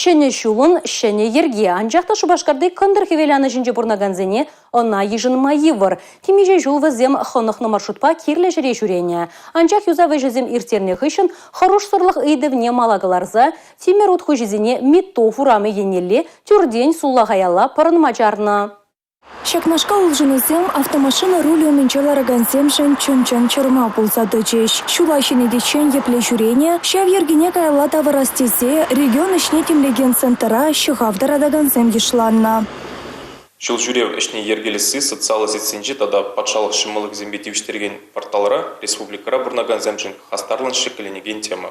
Ҫӗнӗ ҫулӑн ҫӗнӗ йӗрки. Анчах та Шупашкарти кӑнтӑр хӗвеланӑҫӗнче пурӑнакансене ӑна йышӑнма йывӑр. Темиҫе ҫул вӗсем хӑнӑхнӑ маршрутпа кирлӗ ҫӗре ҫӳренӗ. Анчах юсав ӗҫӗсем ирттернӗ хыҫҫӑн хӑрушсӑрлӑх ыйтӑвне мала кӑларса тимӗр ут хуҫисене Миттов урамӗ еннелле тӳртен сулахаялла пӑрӑнма чарнӑ. Ҫакнашкал улшӑнусем автомашина рулӗ умӗнче ларакансемшӗн чӑн-чӑн чӑрмав пулса тӑчӗҫ. Ҫула ҫӗнетиччен епле ҫӳренӗ, ҫав йӗркене каялла тавӑрас тесе регион ӗҫне тимлекен центра ҫӑхав тӑратакансем йышланнӑ. Ҫул ҫӳрев ӗҫне йӗркелесси социаллӑ сетьсенче тата патшалӑх ҫӑмӑллӑхӗсемпе тивӗҫтерекен порталра республикӑра пурӑнакансемшӗн хастарлӑн ҫӗкленекен тема.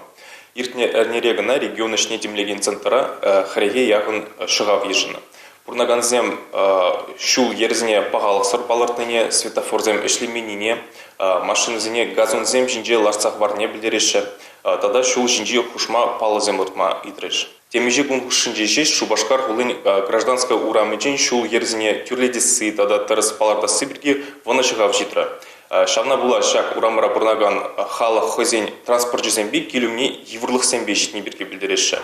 Иртнӗ эрнере кӑна регион ӗҫне тимлекен центра хӗрӗхе яхӑн ҫӑхав йышӑннӑ. Пурӑнакансем ҫул-йӗрсене пахалӑхсӑр палӑртнине, светофорсем ӗҫлеменнине, машинӑсене газонсем ҫинче лартса хӑварнине пӗлтереҫҫӗ тата ҫул ҫинчи хушма паллӑсем лартма ыйтрӗҫ. Темиҫе кун хушшинче ҫеҫ Шупашкар хулин Гражданская урамӗнчен ҫул-йӗрсене тӳрлетесси тата тӗрӗс палӑртасси пирки вӑнӑ ҫӑхав ҫитрӗ. Ҫавна пула ҫак урамра пурӑнакан халӑх хӑйсен транспорчӗсемпе кил умне йывӑрлӑхсемпе ҫитни пирки пӗлтереҫҫӗ.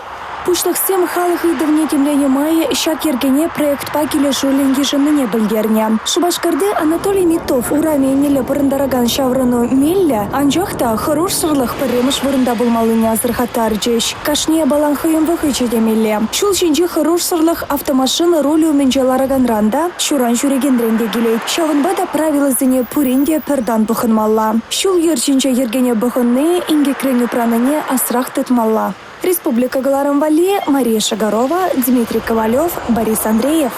Пуҫлӑхсем халӑх ыйтӑвне тимленӗ май ҫак йӗркене проектпа килӗшӳллӗн йышӑннине пӗлтернӗ. Шупашкарти Анатолий Миттов урамӗ еннелле пӑрӑнтаракан ҫаврӑну меллӗ, анчах та хӑрушсӑрлӑх пӗрремӗш вырӑнта пулмаллине асӑрхаттарчӗҫ. Кашни япалан хӑйӗн вӑхӑчӗ темелле. Ҫул ҫинчи хӑрушсӑрлӑх автомашина рулӗ умӗнче лараканран та, ҫуран ҫӳрекенрен те килет. Ҫавӑнпа та правилӑсене пурин те пӗр тан пӑхӑнмалла. Ҫул-йӗр ҫинче йӗркене пӑхӑнни инкекрен упранине асрах тытмалла. Республика кӑларӑм валли Мария Шагарова, Дмитрий Ковалев, Борис Андреев.